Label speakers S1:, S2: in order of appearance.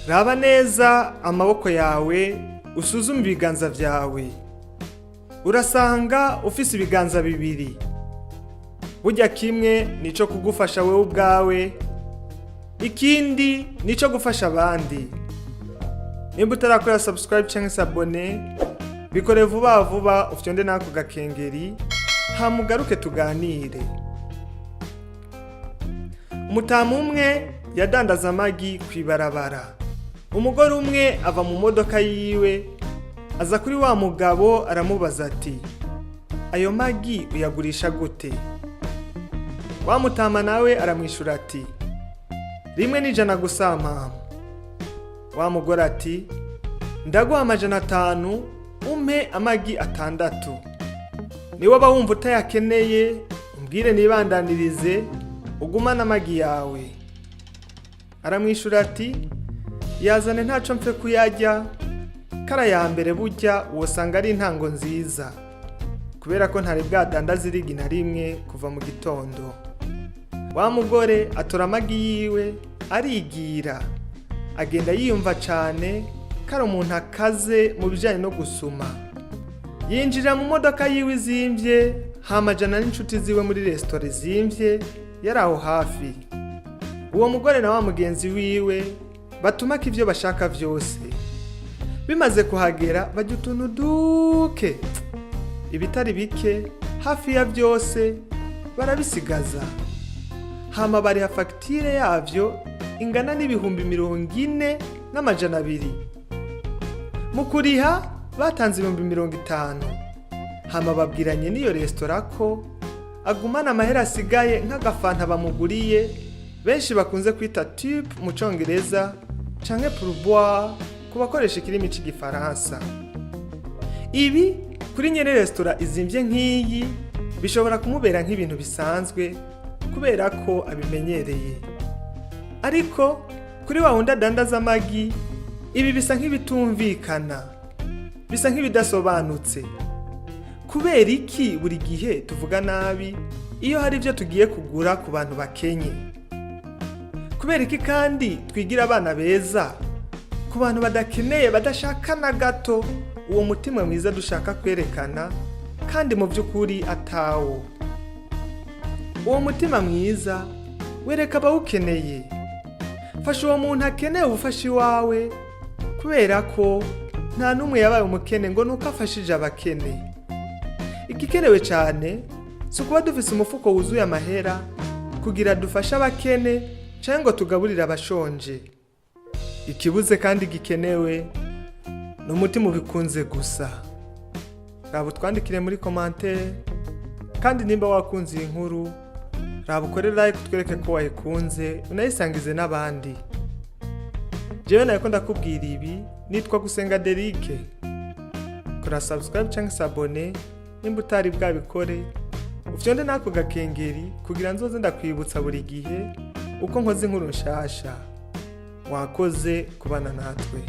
S1: Raba neza amaboko yawe, usuzume ibiganza vyawe. Urasanga ufise ibiganza bibiri. Burya kimwe nico kugufasha wewe ubwawe, ikindi nico gufasha abandi. Nimba utarakora subscribe canke s'abonner, bikore vuba vuba, ufyonde n'ako gakengeri, hama ugaruke tuganire. Umutama umwe yadandaza amagi kw'ibarabara. Umugore umwe ava mu modoka yiwe, aza kuri wa mugabo, aramubaza ati: "Ayo magi uyagurisha gute?" Wa mutama nawe aramwishura ati: "Rimwe n'ijana gusa, mama." Wa mugore ati: "Ndaguha 500, umpe amagi 6. Niwaba wumva utayakeneye, umbwire nibandanirize, ugumane amagi yawe." Aramwishura ati: "Yazane, ntaco mpfe kuyarya." Kara ya mbere burya wosanga ari intango nziza, kubera ko ntari bwadandaza irigi na rimwe kuva mu gitondo. Wa mugore atora amagi yiwe, arigira, agenda yiyumva cane ko ari umuntu akaze mu bijanye no gusuma. Yinjira mu modoka yiwe izimvye, hama ajana n'inshuti ziwe muri resitora izimvye yari aho hafi. Uwo mugore na wa mugenzi wiwe batumako ivyo bashaka vyose. Bimaze kuhagera, barya utuntu duke, ibitari bike, hafi ya vyose barabisigaza, hama bariha fagitire yavyo ingana n'40,200. Mu kuriha batanze 50,000, hama babwiranye n'iyo resitora ko agumana amahera asigaye nk'agafanta bamuguriye, benshi bakunze kwita tip mu Congereza canke pourboire ku bakoresha ikirimi c'igifaransa. Ibi kuri nyene resitora izimvye nk'iyi bishobora kumubera nk'ibintu bisanzwe, kubera ko abimenyereye. Ariko kuri wa wundi adandaza amagi, ibi bisa nk'ibitumvikana, bisa nk'ibidasobanutse. Kubera iki buri gihe tuvuga nabi iyo hari ibyo tugiye kugura ku bantu bakenye? Kubera iki kandi twigira abana beza ku bantu badakeneye, badashaka na gato uwo mutima mwiza dushaka kwerekana, kandi mu by'ukuri atawo? Uwo mutima mwiza wereka abawukeneye. Fasha uwo muntu akeneye ubufasha iwawe, kubera ko nta n'umwe yabaye umukene ngo nuko afashije abakene. Igikenewe cyane si ukuba dufise umufuko wuzuye amahera kugira dufashe abakene cyangwa ngo tugaburire abashonje. Ikibuze kandi gikenewe ni umutima ubikunze gusa. Raba utwandikire muri commentaire. Kandi nimba wakunze iyi nkuru, raba ukore like, utwereke ko wayikunze, unayisangize n'abandi. Jewe nawe ko ndakubwira ibi, nitwa Gusenga Derike. Kora subscribe cyangwa s'abonner nimba utari bwabikore, ufyonde n'ako gakengeri kugira nzoze ndakwibutsa buri gihe uko nkoze inkuru nshasha. Wakoze kubana natwe.